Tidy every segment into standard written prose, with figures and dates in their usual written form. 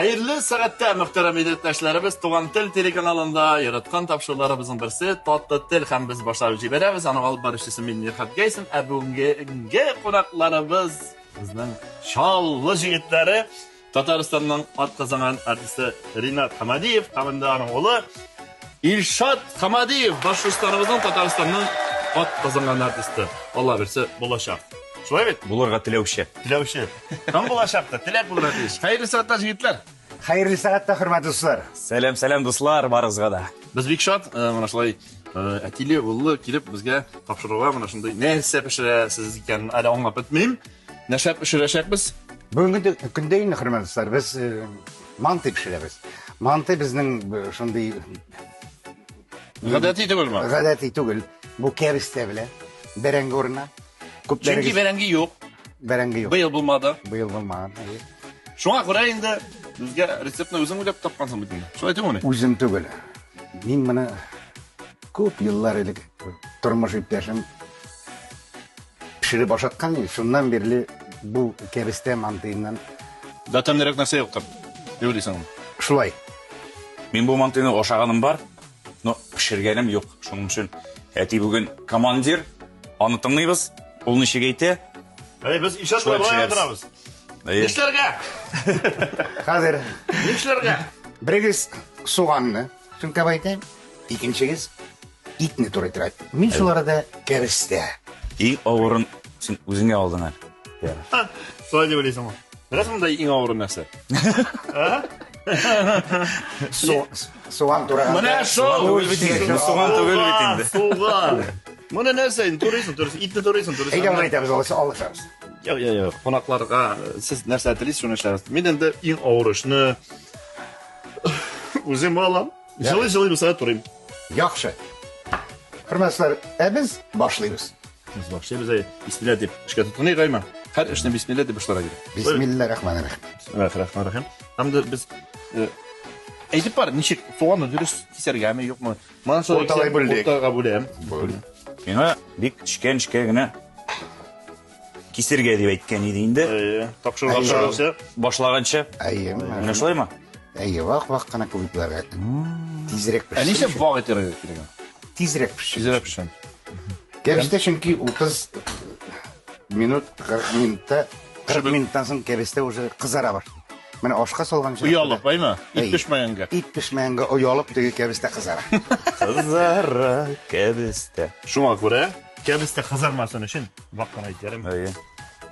Хәерле сәгатьтә, мөхтәрәм милләттәшләребез, Туган тел телеканалында яраткан тапшыруларыбызның берсе Татлы тел һәм без башлап җибәрәбез. Аның алып баручысы мин Мирхат Гайсин, ә бүгенге кунакларыбыз безнең Чаллы җегетләре, Татарстанның атказанган артисты Ринат Хамадиев һәм инде аның улы Илшат Хамадиев, Башкортстаныбызның, Татарстанның атказанган артисты. Алла бирсә, булачак. Шулай бит? Булырга теләүче. Теләүче. Кем булачак та, теләк булырга тиеш. Хәерле сәгатьтә, җегетләр. Хәерле сәгатьтә, хөрмәтле дуслар. Сәлам, сәлам, дуслар, барыгызга да. Без бик шат, менә шулай әтиле, уллы килеп безгә тапшыруга менә шундый нәрсә пешерәсез икәнен әле аңлап бетмим. Нәрсә пешерәчәкбез? Бүгенге көндә инде, хөрмәтле дуслар, без мантый пешерәбез. Мантый безнең шундый гадәти түгелме? Гадәти түгел. Бу кәбестә белән бәрәңге урынына. Күпләрегез... Чөнки бәрәңге юк. Бәрәңге юк. Быел булмады. Быел булмаган. Шуңа күрә инде безгә рецептны үзең уйлап тапкансың бит инде. Шулай түгелме? Үзем түгел. Мин моны күп еллар элек тормыш иптәшем пешереп ашаткан иде. Шуннан бирле бу кәбестә мантыеннан да тәмлерәк нәрсә юктыр. Дип уйлыйсың? Шулай. Мин бу мантыйны ашаганым бар. Но пешергәнем юк. Шуның өчен әти бүген командир, аны тыңлыйбыз. Ул ничек әйтә? Әй, без Илшат белән болай утырабыз. Нишләргә? Хәзер. Нишләргә? Берегез суганны чүнкәп әйтәм, икенчегез итне туры итеп әйт. Мин шул арада кәбестә. Иң авырын син үзеңә алдың әле. Шулай дип уйлыйсыңмы? Беләсеңме монда иң авыры нәрсә? Суган тураганда. Менә шул. Түгел бит инде. Суган түгел бит инде. Суган. Моны нәрсә инде турыйсың, турыйсың, итне турыйсың, турыйсың. Әйдә, моны әйтәбез, алыша, алышабыз. Юк, юк, юк. Кунакларга сез нәрсә телисез, шуны эшләрбез. Мин инде иң авыр эшне үзем алам. Җылый-җылый булса да турыйм. Яхшы. Хөрмәтле, ә без башлыйбыз. Без башлыйбыз, әй, бисмилла дип эшкә тотыныйк, әйме? Һәр эшне бисмилла дип башларга кирәк. Бисмилла рахман рахим. Бисмилла рахман рахим. Һәм дә без э, әйтеп бар, ничек суганны дөрес кисәргәме, юкмы? Моны шулай Урталай бүлдек. Уртага бүләм. Бүл. Миңа бик нечкә-нечкә генә кисергә дип әйткән иде инде. Әйе, тапшыру башлаганчы. Башлаганчы. Әйе. Менә шулаймы? Әйе, вак-вак кына кубикларга. Тизрәк пешсен. Ә нишләп вак итәргә кирәк? Тизрәк пешсен. Тизрәк пешсен. Кәбестә чөнки 30 минут, 40 минутта, 40 минуттан соң кәбестә уже кызара башлый. Менә ашка салганчы. Оялып, әйме? Ит пешмәгәнгә. Ит пешмәгәнгә оялып теге кәбестә кызара. Кызара кәбестә. Шуңа күрә кәбестә кызармасын өчен вак кына итәрем. Әйе.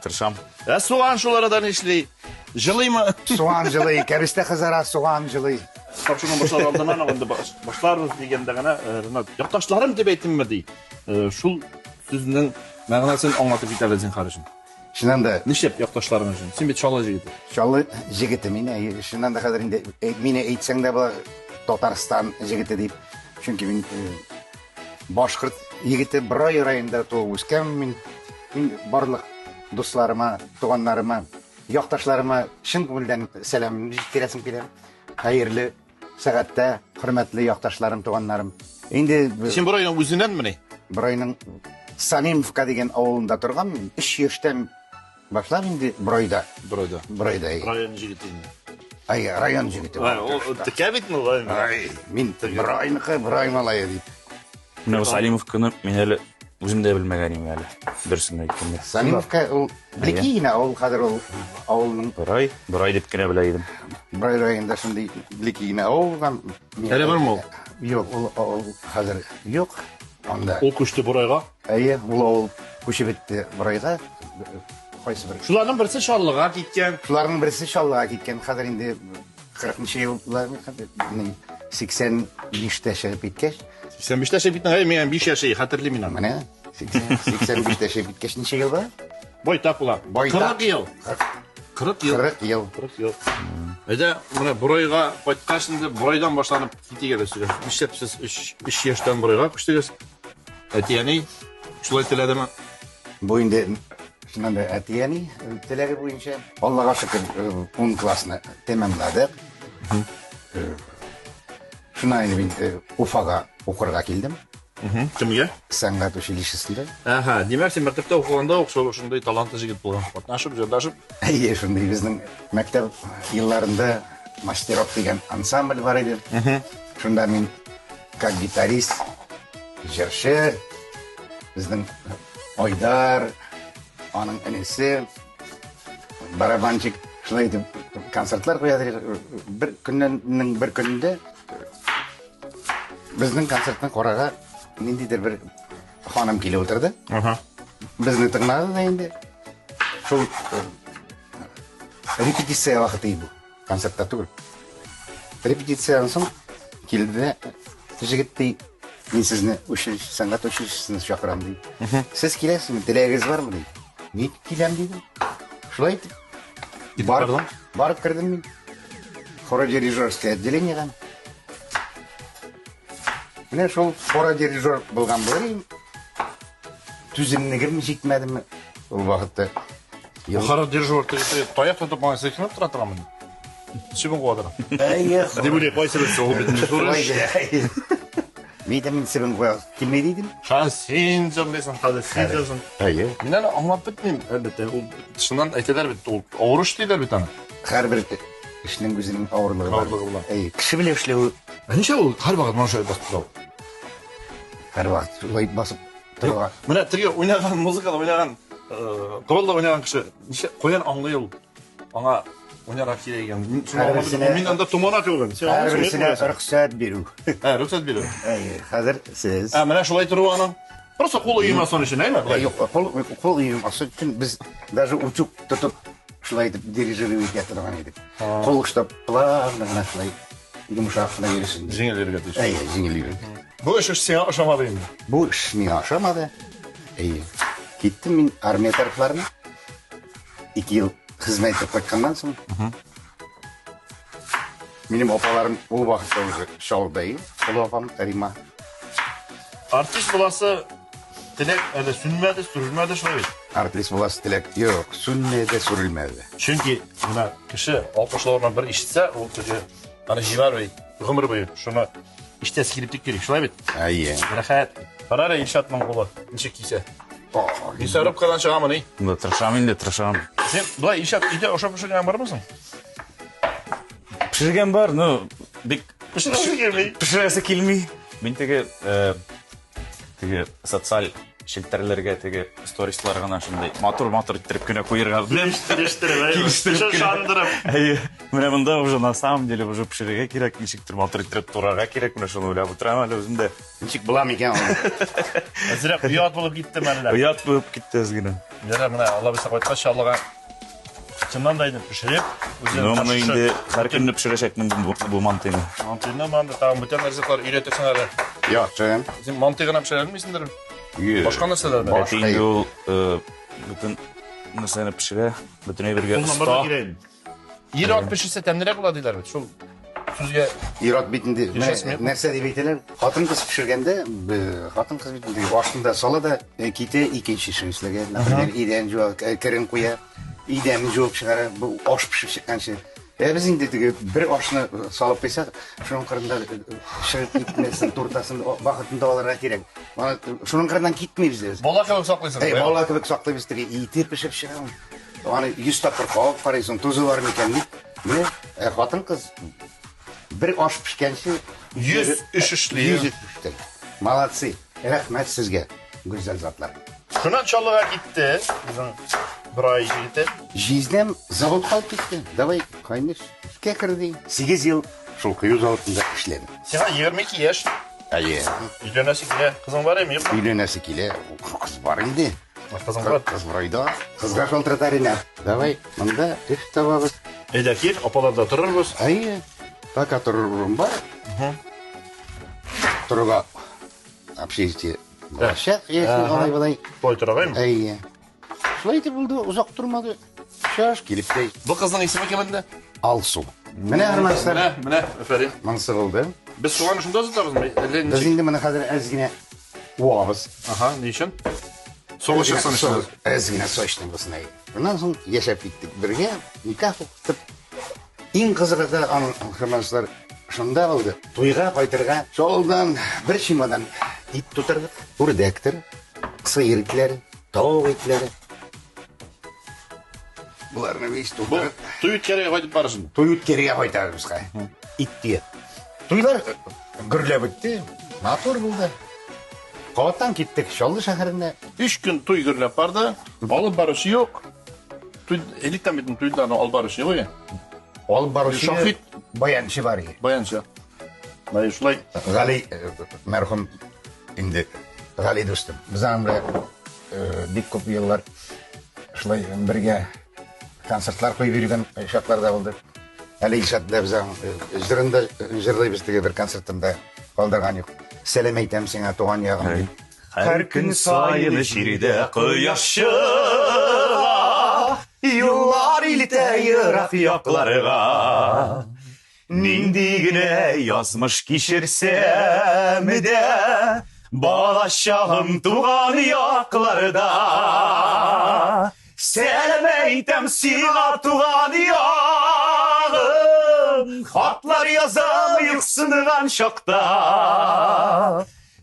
Тырышам. Ә суган шул арада нишли? Җылыймы? Суган җылый, кәбестә кызара, суган җылый. Тапшыруны башлар алдыннан ук инде башларбыз дигәндә генә, Ренат, якташларым дип әйтимме ди. Шул сүзнең мәгънәсен аңлатып кит әле зинһар өчен. Чыннан да. Нишләп якташларың өчен? Син бит Чаллы җегете. Чаллы җегете мин, әйе. Чыннан да хәзер инде мине әйтсәң дә була Татарстан җегете дип. Чөнки мин башкорт егете, Борай районында туып үскән мин. Мин барлык дусларыма, туганнарыма, якташларыма чын күңелдән сәламемне җиткерәсем килә. Хәерле сәгатьтә, хөрмәтле якташларым, туганнарым. Инде Син Борайның үзеннәнмени? Борайның Салимовка дигән авылында торган мин. 3 яшьтән башлап инде Борайда. Борайда. Борайда. Район җегете инде. Ай, район җегете. Ай, ул текә бит мул. Ай, мин Борайныкы, Борай малае дип. Менә Салимовканы мин әле үзем дә белмәгән идем әле. Дөресен әйткәндә. Салимовка ул блеки генә авыл хәзер ул авылның. Борай, Борай дип кенә белә идем. Борай районында шундый блеки генә авыл булган. Әле бармы ул? Юк, ул авыл хәзер юк. Анда. Ул күчте Борайга? Әйе, ул авыл күчеп бетте Борайга. Кайсы бер? Шуларның берсе Чаллыга киткән. Шуларның берсе Чаллыга киткән. Хәзер инде 40 еллар, 85-тә чыгып киткәч. 85-тә чыгып киткән, мин 5 яшь, хәтерлим мин аны. Менә 85-тә чыгып киткәч ничә ел була? Байтак була. Байтак. 40 ел. 40 ел. 40 ел. 40 ел. Әйдә, менә Борайга кайткач инде Борайдан башланып китик әле сөйләшеп. Нишләп сез 3 яшьтән Борайга күчтегез? Әти-әни шулай теләдеме? Бу инде чыннан да әти-әни теләге буенча. Аллага шөкер, 10 классны тәмамладык. Шуннан инде мин Уфага укырга килдем. Кемгә? Сәнгать училищесында. Әһә, димәк, син мәктәптә укыганда ук шул шундый талантлы җегет булган. Катнашып, җырлашып. Әйе, шундый безнең мәктәп елларында Мастерок дигән ансамбль бар иде. Шунда мин как гитарист, җырчы, безнең Айдар, аның энесе, барабанщик, шулай итеп концертлар куя. Бер көннең бер көнендә безнең концертны карарга ниндидер бер ханым килеп утырды. Безне тыңлады да инде. Шул репетиция вакыты иде бу. Концертта түгел. Репетициядан соң килде дә җегет ди, мин сезне училище, сәнгать училищесына чакырам ди. Сез киләсезме, теләгегез бармы ди. Ник киләм дидем. Шулай итеп. Барып, барып кердем мин. Хоро-дирижерское отделениега. Менә шул хоро-дирижер булган булыр идем. Түземлегем җитмәдеме ул вакытта. Хоро-дирижер теге таяк тотып моңа селкенеп тора торган. Чебен куа тора. Әйе. Дип уйлый, кайсы берсе ул бит зур эш. Мин дә мин чебен куя килми дидем. Хәзер син җырлыйсың, хәзер син җырлыйсың. Әйе. Мин әле аңлап бетмим, әлбәттә. Ул чыннан әйтәләр бит, ул авыр эш диләр бит аны. Һәрбер эшнең үзенең авырлыгы бар. Авырлыгы була. Әйе, кеше белән эшләү Ә ничә ул һәрвакыт моны шулай басып тора ул? һәрвакыт шулай басып торырга. Менә теге уйнаган музыкада уйнаган, коралда уйнаган кеше ничә каян аңлый ул? Аңа уйнарга кирәк икән. Мин шуны аңлап бетмим. Мин анда томана кебек. Син аңлыйсың, Һәрберсенә рөхсәт бирү. Ә, рөхсәт бирү. Әйе, хәзер сез. Ә, менә шулай тору аның. Просто кул өймәсен өчен, әйме? Болай. Юк, кул кул өймәсен өчен без даже утюг тотып шулай итеп дирижировать итә торган идек. Кул очлап плавно гына шулай йомшак кына йөресен. Җиңел йөрергә тиеш. Әйе, җиңел йөрергә. Бу эш сиңа ошамады инде. Бу эш миңа ошамады. Әйе. Киттем мин армия тарафларына. 2 ел хезмәт итеп кайтканнан соң. Минем апаларым ул вакытта уже Чаллыда иде. Олы апам Рима. Артист буласы теләк әле сүнмәде, сүрелмәде шулай бит. Артист буласы теләк юк, сүнмәде, сүрелмәде. Чөнки менә кеше алкышларына бер ишетсә, ул теге аны җибәрми гомер буе. Шуны ишетәсе килеп тик йөри, шулай бит? Әйе. Рәхәт. Кара әле Илшатның кулы ничек кисә. Мясорубкадан чыгамыни? Да, тырышам инде, тырышам. Син болай Илшат өйдә ашап пешергән бармы соң? Пешергән бар, но бик Пешерәсе килми. Пешерәсе килми. Мин теге теге социаль челтәрләргә теге сторислар гына шундый матур-матур иттереп кенә куерга беләм. Килештереп, Килештереп кенә. Шандырып. Әйе. Менә монда уже на самом деле уже пешерергә кирәк, ничектер матур иттереп турарга кирәк, менә шуны уйлап утырам әле үзем дә. Ничек була микән ул? Әзрәк оят булып китте әллә. Оят булып китте әз генә. Ярар, менә Алла бирсә кайткач Аллага чыннан да инде пешереп, үзем Ну, моны инде һәр көнне пешерәчәкмен бу мантыйны. Мантыйны манды, тагын бүтән ризыклар өйрәтәсең әле. Яхшы. Син мантый гына пешерә белмисеңдер. Юк. Башка нәрсәләр дә. Әти инде ул бөтен нәрсәне пешерә, бөтен әйбергә оста. Ир-ат пешерсә тәмлерәк була диләр бит. Шул сүзгә Ир-ат бит инде Яшәсме? нәрсә дип әйтәләр? Хатын-кыз пешергәндә, хатын-кыз бит инде башында сала да китә икенче эшен эшләргә. Например, идән жуа, керен куя, идәнне жуып чыгара, бу аш пешеп чыкканчы. Ә без инде теге бер ашны салып куйсак, шуның кырында чыгып китмәсен, туртасын вакытында алырга кирәк. Шуның кырыннан китмибез без. бала кебек саклыйсың. Әй, бала кебек саклыйбыз теге ите пешеп чыга. Аны 100 тапкыр кабып карыйсың, тузы бар микән дип. Менә хатын-кыз бер аш пешкәнче 100 эш эшли. 100 эш эшли. Молодцы. Рәхмәт сезгә, гүзәл затлар. Шуннан Чаллыга китте безнең бер ай җегете. Җизнәм заводка алып китте. Давай, кайныш, эшкә кер ди. 8 ел шул кою заводында эшләдем. Сиңа 22 яшь. Әйе. Өйләнәсе килә. Кызың бар әме, юкмы? Өйләнәсе килә. Кыз бар инде. Кызың бар. Кыз бар айда. Кызга шалтырата Ринат. Давай, монда эш табабыз. Әйдә кил, апаларда торырбыз. Әйе. Пока торыр урын бар. Торырга общежитие булачак, яшен алай болай. Болай торагаймы? Әйе. Шулай итеп булды, озак тормады. Чаш килеп тә Бу кызның исеме кем инде? Алсу. Менә хөрмәтләр, Менә, менә, афәрин. монысы булды. Без суганны шунда озатабызмы? Әллә Без ничек? инде моны хәзер әз генә уабыз. Аһа, ни өчен? Соңгы чыксын өчен. Әз генә сочный булсын әйе. Шуннан соң яшәп киттек бергә, никах укытып. Иң кызыгы да аның хөрмәтләр шунда булды. Туйга кайтырга шолдан бер чемодан ит тутырдык. Үрдәктер, сыер итләре, тавык итләре. Боларны весь Бу тутырып. туй үткәрергә кайтып барышын. Туй үткәрергә кайтабыз хә. Ит тиеп. Туйлар гөрләп үтте. Матур булды. Кабаттан киттек Чаллы шәһәренә. Өч көн туй гөрләп барды. Алып баручы юк. Туй электән бит туйларны алып баручы юк. Алып баручы Шаһит. Баянчы бар иде. Баянчы. Менә шулай Гали мәрхүм инде Гали дустым. Без аның белән бик күп еллар шулай бергә концертлар куеп йөргән чаклар да булды. Әле Илшат белән без аның җырын да җырлыйбыз теге бер концертында калдырган юк. Сәлам әйтәм сиңа туган ягым дип. Һәр көн саен җирдә кояш чыга, юллар илтә ерак якларга. Нинди генә язмыш кичерсәм дә, балачагым туган якларда. Сәлам әйтәм сиңа туган ягым, хатлар язам юксынган чакта.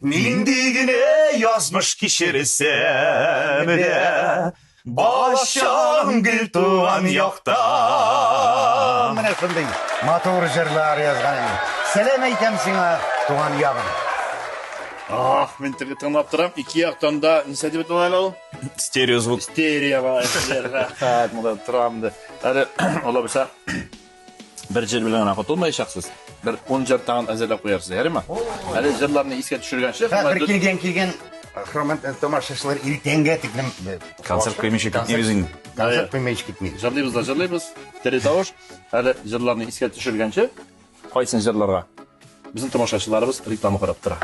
Нинди генә язмыш кичерсәм дә, балачагым гел туган якта. Менә шундый матур җырлар язган инде. Сәлам әйтәм сиңа туган ягым. Ах, мин теге тыңлап торам. Ике яктан да нәрсә дип атала әле ул? Стереозвук. Стерео рәхәт, монда торам да. Әле алла булса бер җыр белән генә котылмаячаксыз. Бер 10 җыр тагын әзерләп куярсыз, ярыймы? Әле җырларны искә төшергәнче, Һә, бер килгән килгән хөрмәтле тамашачылар иртәнгә тиклем Концерт куймыйча китмибез инде. Концерт куймыйча китмибез. Җырлыйбыз да җырлыйбыз. Тере тавыш. Әле җырларны искә төшергәнче, кайсын җырларга? Безнең тамашачыларыбыз реклама карап тора.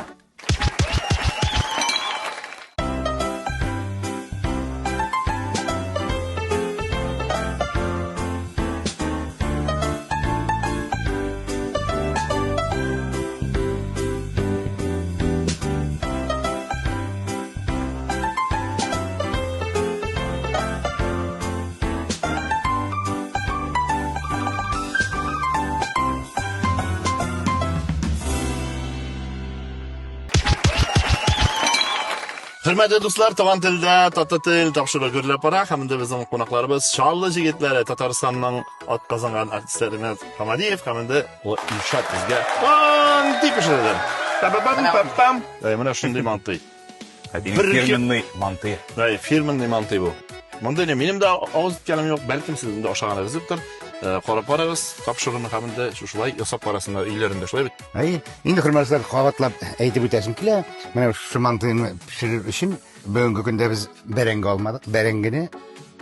Хөрмәтле дуслар, туган телдә Таты тел тапшыруы гөрләп бара һәм инде безнең кунакларыбыз Чаллы җегетләре, Татарстанның атказанган артистлары Ринат Хамадиев һәм инде Илшат безгә мантый пешерде. Па-па-пам-пам-пам. Әй, менә шундый мантый. Әтинең фирменный мантый. Әй, фирменный мантый бу. Монда не минем дә авыз иткәнем юк, бәлкем сезнең дә ашаганыгыз юктыр. Карап карагыз, тапшыруны һәм инде шушылай ясап карасыннар өйләрендә, шулай бит? Әй, инде хөрмәтле кабатлап әйтеп үтәсем килә. Менә шушы мантыйны пешерер өчен бүгенге көндә без бәрәңге алмадык. Бәрәңгене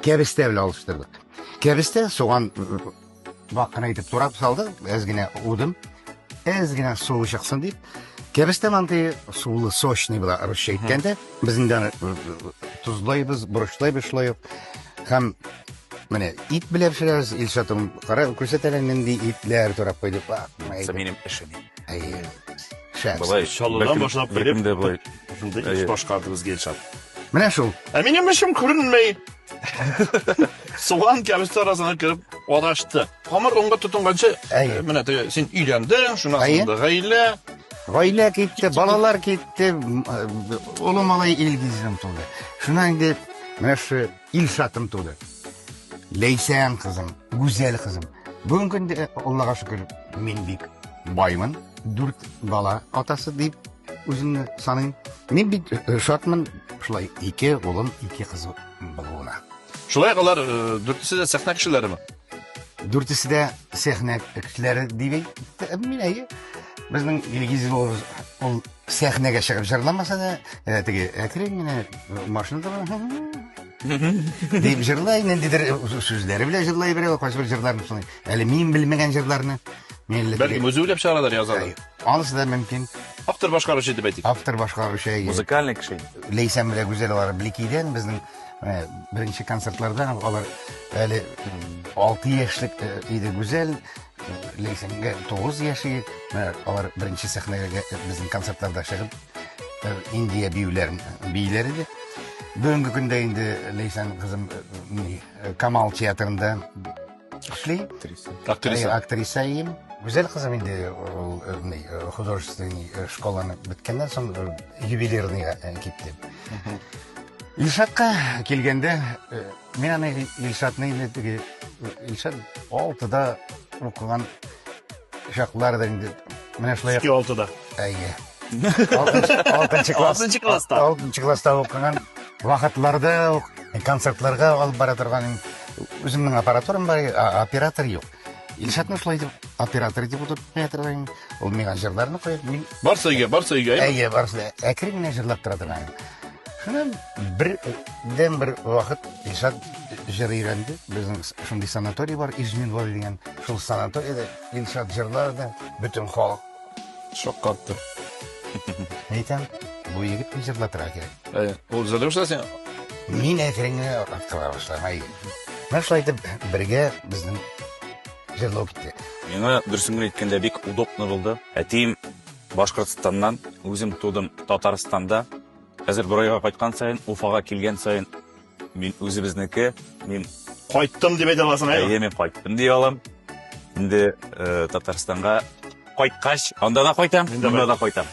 кәбестә белән алыштырдык. Кәбестә суган вак кына итеп турап салдык, әз генә удым. Әз генә суы чыксын дип. Кәбестә мантые сулы, сочный була, русча әйткәндә. Без инде аны тозлайбыз, борычлайбыз шулай ук. Һәм менә ит белән пешерәбез. Илшатым, кара, күрсәт әле нинди итләр турап куйдык. Менә минем эшем. Әйе. Шәп. Болай Чаллыдан башлап килеп, дә болай. Шундый эш башкарды безгә Илшат. Менә шул. Ә минем эшем күренмәй. Суган кәбестә арасына кереп адашты. Хамыр онга тотынганчы, менә теге син өйләндең, шуннан соң гаилә. Гаилә китте, балалар китте, олы малай Илгизем туды. Шуннан инде менә шу Илшатым туды. Ләйсән кызым, гүзәл кызым. Бүгенге көндә Аллага шөкер, мин бик баймын. Дүрт бала атасы дип үземне саныйм. Мин бик шатмын, шулай ике улым, ике кызым булуына. Шулай алар дүртесе дә сәхнә кешеләреме? Дүртесе дә сәхнә кешеләре дип әйттем мин, әйе. Безнең Илгиз улыбыз ул сәхнәгә чыгып җырламаса да, теге әкрен генә машинада дип җырлай, ниндидер сүзләре белән җырлай берәү, кайсыбер җырларны шулай. Әле мин белмәгән җырларны. Бәлкем үзе уйлап чыгарадыр, язадыр. Анысы да мөмкин. Автор башкаручы дип әйтик. Автор башкаручы. Музыкальный кеше. Ләйсән белән Гүзәл алар Блекейдән безнең беренче концертларда алар әле 6 яшьлек иде Гүзәл, Ләйсәнгә 9 яшь иде. Алар беренче сәхнәгә безнең концертларда чыгып Индия биюләрен бииләр иде. Бүгенге көндә инде Ләйсән кызым Камал театрында эшли. Актриса. Актриса. Актриса ием. Гүзәл кызым инде ул художественный школаны беткәннән соң ювелирныйга китте. Илшатка килгәндә, мин аны Илшатны инде теге Илшат 6-да укыган чакларда инде менә шулай. Ике 6-да. Әйе. Алтынчы класс. Алтынчы класста. Алтынчы класста укыган вакытларда ук концертларга алып бара торган үземнең аппаратурам бар, оператор юк. Илшатны шулай итеп оператор итеп утыртып куя торган. Ул миңа җырларны куеп, мин Барсы өйгә, барсы өйгә. Әйе, барсы әкрен генә җырлап тора торган. Шуннан бердән бер вакыт Илшат җыр өйрәнде. Безнең шундый санаторий бар, Ижминводы дигән. Шул санаторийда Илшат җырлады, бөтен халык шаккатты. Әйтәм, бу егетне җырлатырга кирәк. Әйе, ул җырлый башлады син. Мин әкрен генә аткыла башладым. Әйе. Менә шулай итеп бергә безнең җырлау китте. Миңа дөресен генә әйткәндә бик удобно булды. Әтием Башкортстаннан, үзем тудым Татарстанда. Хәзер Борайга кайткан саен, Уфага килгән саен мин үзебезнеке, мин кайттым дип әйтә аласың, әйе? Әйе, мин кайттым ди алам. Инде Татарстанга кайткач, анда да кайтам, монда да кайтам.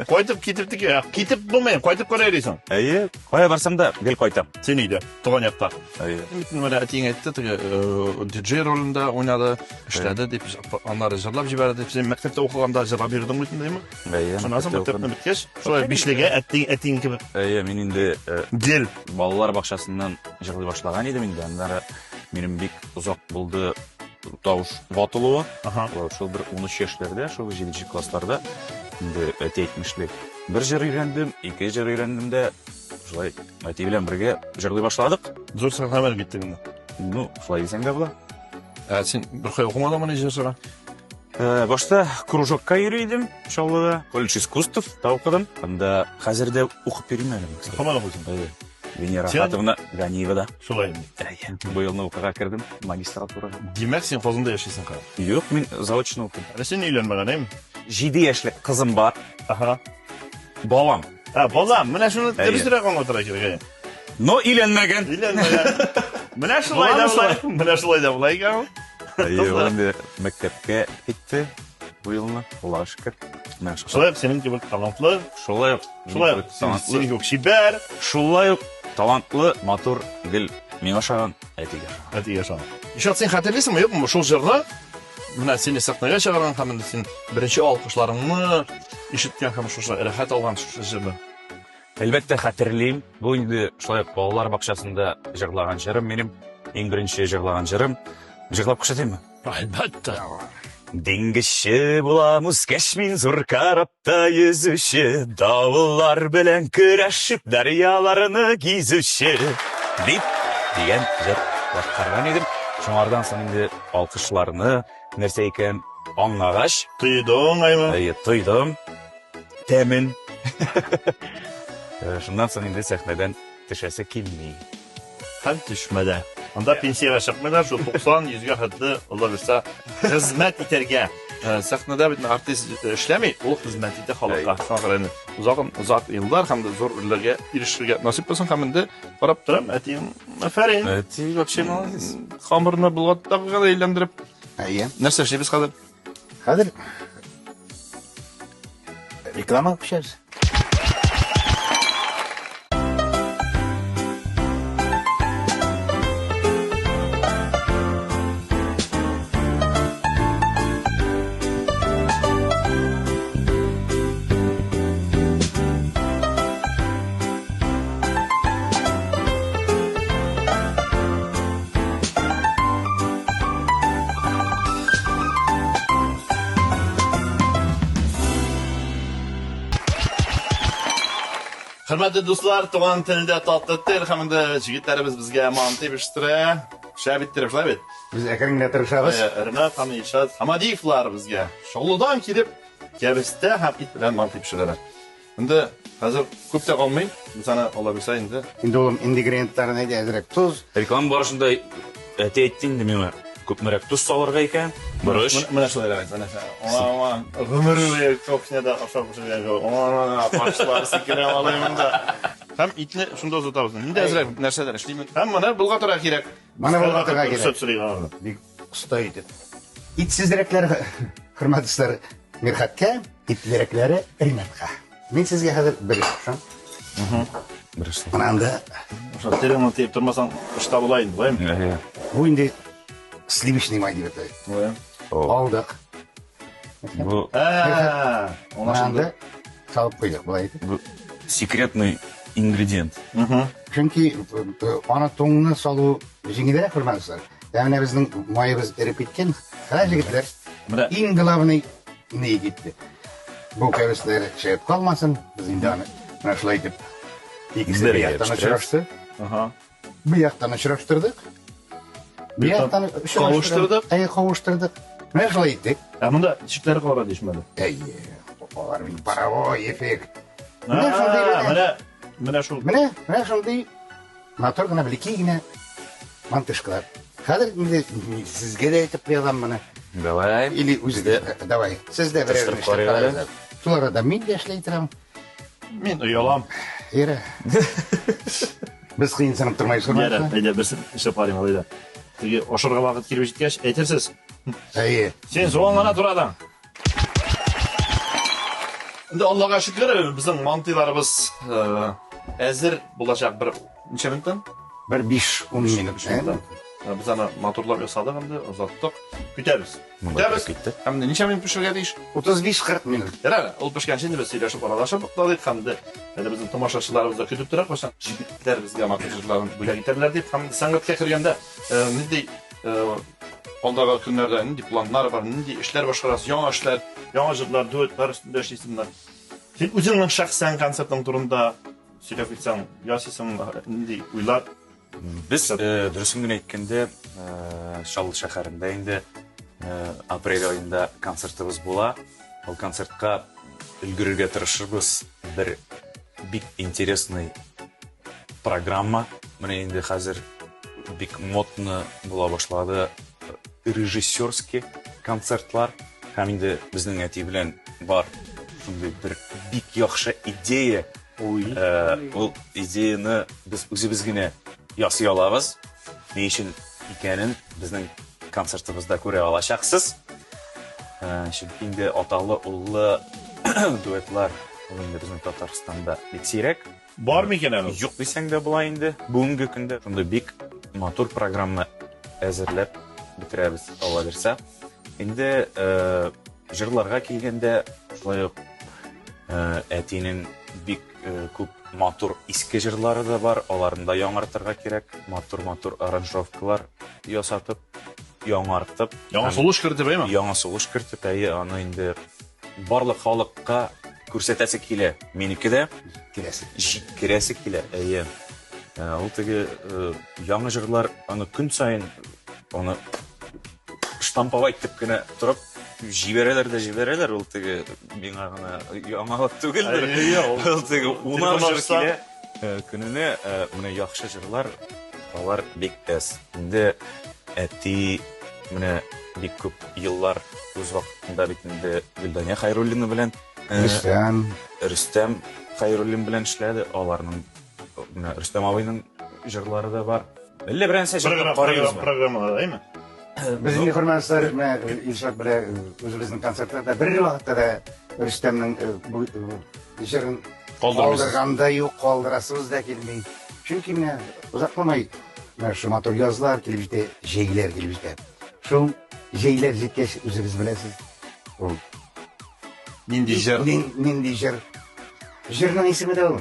Кайтып китеп тик, китеп булмый, кайтып кара йөрисең. Әйе, кая барсам да гел кайтам. Син өйдә, туган якта. Әйе. Менә әтиең әйтте, теге диджей ролендә уйнады, эшләде дип, аннары җырлап җибәрде дип. Син мәктәптә укыганда җырлап йөрдең бит инде, Әйе. Шуннан соң мәктәпне беткәч, шулай бишлегә әтиең кебек. Әйе, мин инде гел балалар бакчасыннан җырлый башлаган идем инде. Аннары минем бик озак булды тавыш ватылуы. Шул бер 13 яшьләрдә, шул 7 классларда инде әти әйтмешли. Бер җыр өйрәндем, ике җыр өйрәндем дә, шулай әти белән бергә җырлый башладык. Зур сәхнәгә киттек инде. Ну, шулай дисәң дә була. Ә син бер кая укымадыңмыни җырчыга? Башта кружокка йөри идем Чаллыда. Колледж искусств та укыдым. Анда хәзер дә укып йөрим әле. Һаман укыйсың? Әйе. Венера Ахатовна Ганиева да. Шулай инде. Әйе. Быелны укырга кердем магистратурага. Димәк, син Казанда яшисең хәзер? Юк, мин заочно укыйм. Әле син өйләнмәгән, әйеме? 7 яшьлек кызым бар. Ага. Балам. А, балам, менә шуны дөресрәк аңлатырга кирәк, әйе. Но өйләнмәгән. Өйләнмәгән. Менә шулай да була. Менә шулай да була икән ул. Әйе, ул инде мәктәпкә китте бу елны, Аллага шөкер. Менә шулай ук синең кебек талантлы. Шулай ук. Шулай ук синең кебек чибәр. Шулай ук талантлы, матур, гел миңа ошаган, әтигә ошаган. Әтигә ошаган. Ишат, син хәтерлисеңме, юкмы, шул җырны? Менә сине сәхнәгә чыгарган һәм инде син беренче алкышларыңны ишеткән һәм шушы рәхәт алган шушы җырны. Әлбәттә, хәтерлим. Бу инде шулай ук балалар бакчасында җырлаган җырым минем. Иң беренче җырлаган җырым. Җырлап күрсәтәмме? Әлбәттә. Диңгезче булам үскәч мин зур корабта йөзүче, давыллар белән көрәшеп дәрьяларны гизүче, дип дигән җыр башкарган идем. Шуңардан соң инде алкышларны нәрсә икән аңлагач, Тойдың, әйме? Әйе, тойдым. Тәмен. Шуннан соң инде сәхнәдән төшәсе килми. Һәм төшмәдә. Анда пенсиягә чыкмыйлар, шул 90, 100-гә хәтле, Алла бирсә, хезмәт итәргә. Сәхнәдә бит артист эшләми, ул хезмәт итә халыкка. Шуңа күрә инде озак, озак еллар һәм дә зур үрләргә ирешергә насыйп булсын һәм инде карап торам, әтием, афәрин. Әти вообще молодец. Хамырны болгатта гына әйләндереп. Әйе. Нәрсә эшлибез хәзер? Хәзер реклама күчәбез. Хөрмәтле дуслар, туган телдә татлы тел һәм инде җегетләребез безгә манты пештерә. Шәп иттереп, шулай бит? Без әкрен генә тырышабыз. Ренат һәм Илшат Хамадиевлар безгә Чаллыдан килеп, кәбестә һәм ит белән манты пешерәләр. Инде хәзер күп тә калмый. Без аны ала бирсә инде. Инде улым ингредиентларын әйдә әзрәк тоз. Реклама барышында әти әйтте инде миңа күпмерәк тоз салырга икән. Борыч. Менә шулай әйт, менә шулай. Аңа гомер буе кухняда ашап пешергән кебек. Аңа башлар сикерә алыйм инде. Һәм итне шунда озатабыз. Инде әзрәк нәрсәләр эшлимен. Һәм моны болгатырга кирәк. Моны болгатырга кирәк. Рөхсәт сорыйк аңа. Бик оста итеп. Итсезрәкләр, хөрмәтле дуслар, Мирхәткә, итлерәкләре Ринатка. Мин сезгә хәзер бер кушам. Менә анда. Ошо телеңне тыеп тормасаң, тышта була инде, булаймы? Әйе. Бу инде сливочный май дип аталый. Алдык. Бу Ә, анда салып куйдык болай итеп. Бу секретный ингредиент. Чөнки аны туңны салу җиңелрәк, хөрмәтле. Ә менә безнең маебыз эреп киткән. Хәзер, егетләр, иң главный ни китте. Бу кәбестәләр чыгып калмасын. Без инде аны менә шулай итеп икесе бер яктан очрашты. Ага. Бер яктан очраштырдык. Бер яктан кавыштырдык. Әйе, кавыштырдык. Менә шулай иттек. Ә монда ничекләр калырга тиешме әле? Әйе, алар бит паровой эффект. Менә шундый менә менә шул. Менә менә шундый матур гына бәләкәй генә мантышкалар. Хәзер инде сезгә дә әйтеп куялам моны. Давай. Или үзе давай. Сез дә берәр эшләп карагыз. Шул арада мин дә эшләй торам. Мин оялам. Ира. Без кыенсынып тормайбыз. Ярар, әйдә, берсен эшләп карыйм алай да. Теге ашарга вакыт килеп җиткәч, әйтерсез. Әйе. Син суган гына турадың. Инде Аллага шөкер, безнең мантыйларыбыз әзер булачак бер ничә минуттан? Бер 5-10 минут. Без аны матурлап ясадык инде, озаттык. Көтәбез. Көтәбез. Китте. Һәм ничә минут пешергә тиеш? 35-40 минут. Ярар, ул пешкәнче инде без сөйләшеп аралашып тукталыйк һәм дә әле безнең тамашачыларыбыз да көтеп тора, кайчан җегетләр безгә матур җырларын бүләк итәрләр дип. Һәм сәнгатькә кергәндә нинди алдагы көннәрдә нинди планнар бар, нинди эшләр башкарасыз, яңа эшләр, яңа җырлар, дуэтлар өстендә эшлисеңме? Син үзеңнең шәхсән концертың турында сөйләп китсәң, ясыйсың, нинди уйлар? Без, дөресен генә әйткәндә, Чаллы шәһәрендә инде апрель аенда концертыбыз була. Ул концертка өлгерергә тырышырбыз. Бер бик интересный программа. Менә инде хәзер бик модно була башлады режиссерский концертлар. Һәм инде безнең әти белән бар шундый бер бик яхшы идея. Ул идеяны без үзебез генә ясый алабыз. Ни өчен икәнен безнең концертыбызда күрә алачаксыз. Чөнки инде аталы-уллы дуэтлар ул инде безнең Татарстанда бик сирәк. Бар микән әле? Юк дисәң дә була инде. Бүгенге көндә шундый бик матур программа әзерләп бетерәбез, Алла бирсә. Инде җырларга килгәндә, шулай ук әтинең бик күп матур иске җырлары да бар, аларны да яңартырга кирәк. Матур-матур аранжировкалар ясатып, яңартып. Яңа сулыш кертеп, әйме? Яңа сулыш кертеп, әйе, аны инде барлык халыкка күрсәтәсе килә. Минеке дә киләсе. Җиткерәсе килә, әйе. Ул теге яңа җырлар, аны көн саен аны штамповать итеп кенә торып җибәрәләр дә җибәрәләр, ул теге миңа гына яңалык түгелдер. Ул теге унар җыр килә көненә, менә яхшы җырлар алар бик әз. Инде әти менә бик күп еллар үз вакытында бит инде Гөлдания Хәйруллина белән Рөстәм Хәйруллин белән эшләде. Аларның менә Рөстәм абыйның җырлары да бар. Әллә берәрсе җырлап карыйбызмы? Программада, әйме? Без инде, хөрмәтле, менә Илшат белән үзебезнең концертларда бер вакытта да Рөстәмнең бу җырын калдырганда юк, калдырасыбыз да килми. Чөнки менә озакламай менә шул матур язлар килеп җитә, җәйләр килеп җитә. Шул җәйләр җиткәч, үзегез беләсез, ул нинди җыр? Нинди җыр? Җырның исеме дә ул.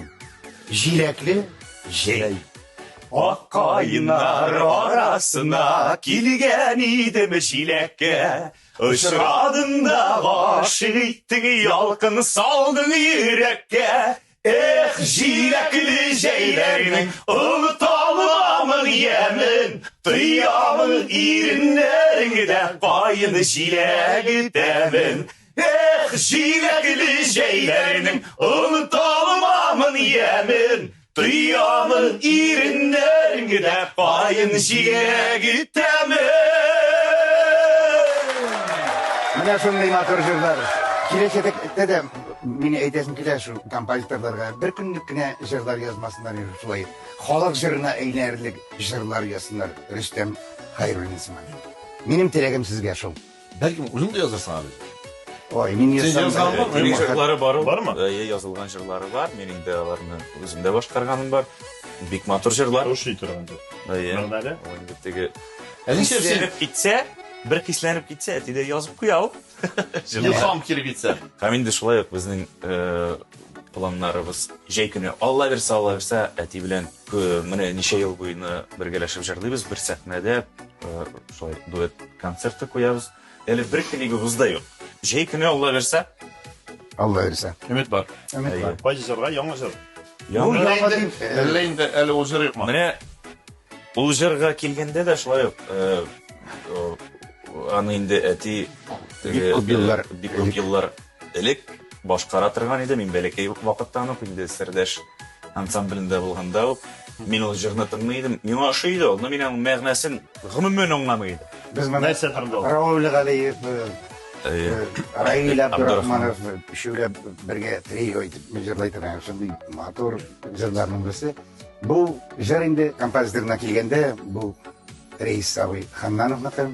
Җиләкле җәй. Ак каеннар арасына килгән идем җиләккә. Очрадың да гашыйк иттең, ялкын салдың йөрәккә. Эх, җиләкле җәйләрнең оныталмамын ямен, тоямын иреннәреңдә каен җиләге тәмен. Эх, җиләкле җәйләрнең оныталмамын ямен, тоямын иреннәреңдә каен җиләге тәмен. Менә шундый матур җырлар. Киләчәктә дә мине әйтәсем килә шул композиторларга, бер көнлек кенә җырлар язмасыннар, шулай халык җырына әйләнерлек җырлар язсыннар, Рөстәм Хәйруллин сыман. Минем теләгем сезгә шул. Бәлкем үзең дә язырсың әле. Ой, мин язсам. Җырлары бар. Бармы? Әйе, язылган җырлары бар. Мин инде аларны үзем дә башкарганым бар. Бик матур җырлар. Ошый торган җыр. Әйе. Мәгънәле. Ул инде теге хисләнеп китсә, бер хисләнеп китсә, әти дә язып куя ул. Илһам килеп китсә. Һәм инде шулай ук безнең планнарыбыз җәй көне Алла бирсә, Алла бирсә, әти белән менә ничә ел буена бергәләшеп җырлыйбыз, бер сәхнәдә шулай дуэт концерты куябыз. Әле бер клибыбыз да юк. Җәй көне Алла бирсә. Алла бирсә. Өмет бар. Өмет бар. Кайсы җырга? Яңа җыр. Яңа инде, әллә инде әле ул җыр юкмы? Менә ул җырга килгәндә дә шулай ук аны инде әти бик күп еллар бик күп еллар элек башкара торган иде. Мин бәләкәй вакыттан ук инде Сердәш ансамблендә булганда ук мин ул җырны тыңлый идем. Миңа ошый иде ул, но мин аның мәгънәсен гомумән аңламый идем. Без моны Нәрсә турында ул? Равил Галиев, Раил Абдурахманов өчәүләп бергә трио итеп җырлый торган шундый матур җырларның берсе. Бу җыр инде композиторына килгәндә, бу Рәис абый Ханнановныкы.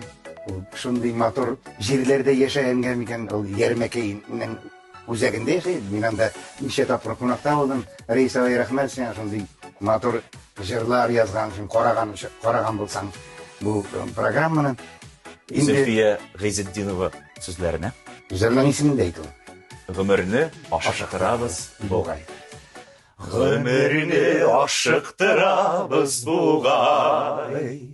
Ул шундый матур җирләрдә яшәгәнгә микән, ул Ярмәкәйнең үзәгендә яши. Мин анда ничә тапкыр кунакта булдым. Рәис абый, рәхмәт сиңа шундый матур җырлар язган өчен, караган өчен, караган булсаң бу программаны. Инде Зөлфия Гыйзетдинова сүзләренә. Җырның исемен дә әйт ул. Гомерне ашыктырабыз бугай. Гомерне ашыктырабыз бугай.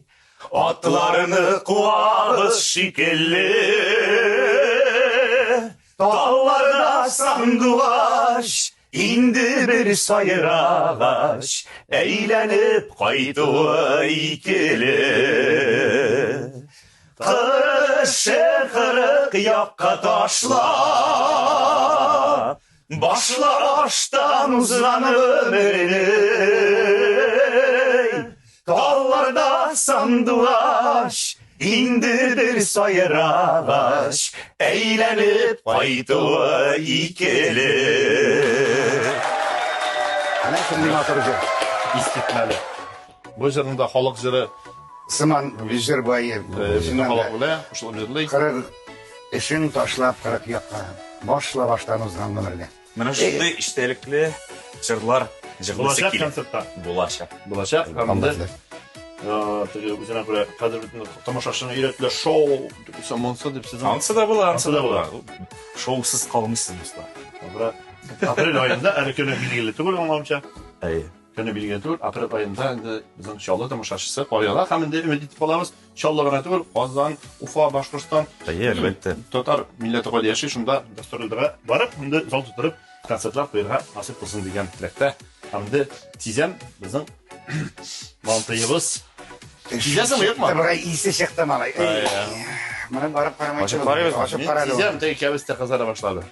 Атларны куабыз шикелле. Талларда сандугач, инде бер сайрагач, әйләнеп кайтуы икеле. Кырышы кырык якка ташлап, башла аштан узган гомерне. Талларда сандугач, инде бер сайрагач, әйләнеп кайтуы икеле. Әнә шундый матур җыр. Искитмәле. Бу җырның да халык җыры. Сыман җыр бае. Безнең халык белә, кушылып җырлый. 40 эшен ташлап 40 якка, башла баштан узган гомерне. Менә шундый эчтәлекле җырлар җырлыйсы Булачак килә. концертта. Булачак. Булачак. Һәм инде теге үзенә күрә хәзер бит тамашачыны өйрәтелә шоу, монсы дип сезнең. Ансы да була, ансы да була. Шоусыз калмыйсыз, дуслар. Апрель аенда әле көне билгеле түгел, аңлавымча. Әйе. Көне билгеле түгел, апрель аенда инде безнең Чаллы тамашачысы кая һәм инде өмет итеп калабыз, Чаллы гына түгел, Казан, Уфа, Башкортстан. Әйе, әлбәттә. Татар милләте кайда яши, шунда гастрольдә барып, инде зал тутырып концертлар куярга насыйп булсын дигән теләктә. Һәм инде тизәм безнең мантыебыз. Сизәсеңме, юкмы? Бер исе чыкты малай. Моны барып карамай. Ачып карыйбызмы? Ачып карады. Сизәм, теге кәбестә кызара башлады.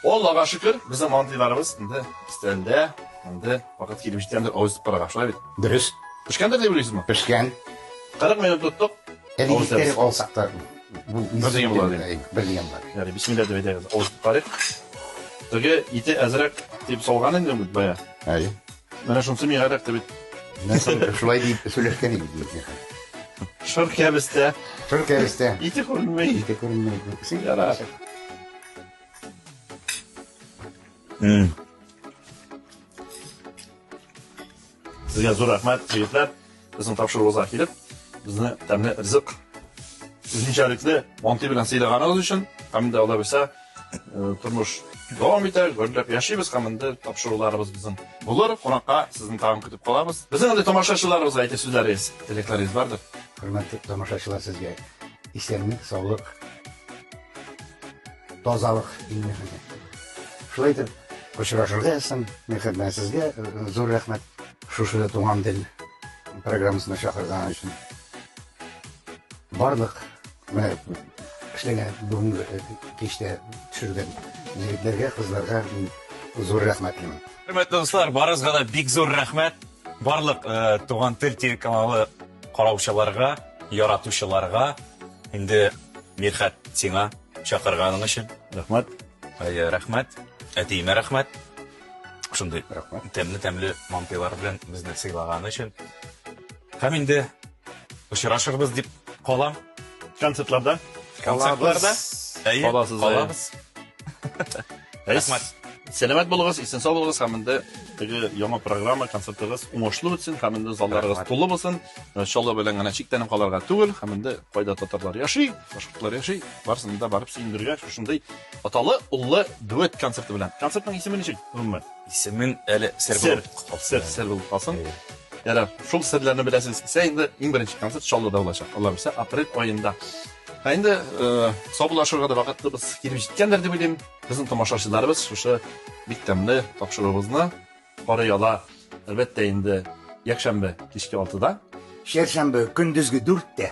Аллага шөкер, безнең мантыйларыбыз инде өстәлдә, инде вакыт килеп җиткәндер, авыз итеп карарга, шулай бит? Дөрес. Пешкәндер дип уйлыйсызмы? Пешкән. 40 минут тоттык. Әле иттереп алсак та бу бер дигән була. Бер дигән була. Ярый, бисмилла дип әйтәбез. Авыз итеп карыйк. Теге ите әзрәк дип салган инде бит бая. Әйе. Менә шунысы миңа эләкте бит. Менә шулай дип сөйләшкән идек бит. Шыр кәбестә. Шыр кәбестә. Ите күренмей. Ите күренмей. Ярар. Сезгә зур рәхмәт, егетләр. Безнең тапшыруыбызга килеп, безне тәмле ризык, үзенчәлекле манты белән сыйлаганыгыз өчен, һәм дә алла бирсә, тормыш дәвам итә, гөрләп яшибез һәм инде тапшыруларыбыз безнең булыр. Кунакка сезне тагын көтеп калабыз. Безнең инде тамашачыларыбызга әйтер сүзләрегез, теләкләрегез бардыр. Хөрмәтле тамашачылар, сезгә исәнлек, саулык, тазалык иң мөһиме. Шулай итеп, очрашырга язсын. Мөхәммәт, сезгә зур рәхмәт. Шушы Туган тел программасына чакырган өчен. Барлык менә эшләгән бүгенге кичтә төшергән егетләргә, кызларга мин зур рәхмәтлемен. Хөрмәтле дуслар, барыгызга да бик зур рәхмәт. Барлык Туган тел телеканалы караучыларга, яратучыларга, инде Мирхәт сиңа чакырганың өчен. Рәхмәт. Әйе, рәхмәт. Әтиемә рәхмәт. Шундый тәмле-тәмле мантыйлар белән безне сыйлаганы өчен. Һәм инде очрашырбыз дип калам. Концертларда. Концертларда. Әйе, Каласыз, әйе. калабыз. Рәхмәт. Сәламәт булыгыз, исән сау булыгыз һәм инде теге яңа программа, концертыгыз уңышлы үтсен һәм инде залларыгыз Рәхмәт. тулы булсын. Чаллы белән генә чиктәнеп калырга түгел, һәм инде кайда татарлар яши, башкортлар яши, барысын да барып сөендерергә шушындый аталы, уллы дуэт концерты белән. Концертның исеме ничек? Гомумән? Исемен әле сер Сер. булып калсын. Сер, сер булып калсын. Әйе. Ярар, шул серләрне беләсез килсә, инде иң беренче концерт Чаллыда булачак. Алла бирсә, апрель аенда. Ә инде саубуллашырга да вакытыбыз килеп җиткәндер дип уйлыйм. Безнең тамашачыларыбыз шушы бик тәмле тапшыруыбызны карый ала. Әлбәттә инде якшәмбе кичке 6-да. Чәршәмбе көндезге 4-тә.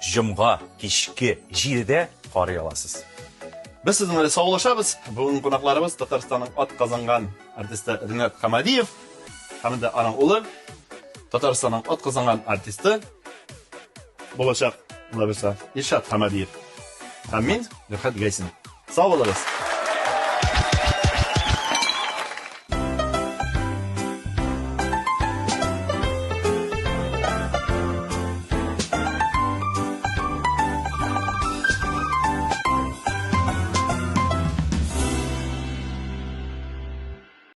Җомга кичке 7-дә карый аласыз. Без сезнең белән саубуллашабыз. Бүген кунакларыбыз Татарстанның ат казанган артисты Ринат Хамадиев һәм инде аның улы Татарстанның ат казанган артисты булачак, Алла бирсә, Илшат Хамадиев. Һәм мин, Мирхат Гайсин. Сау булыгыз.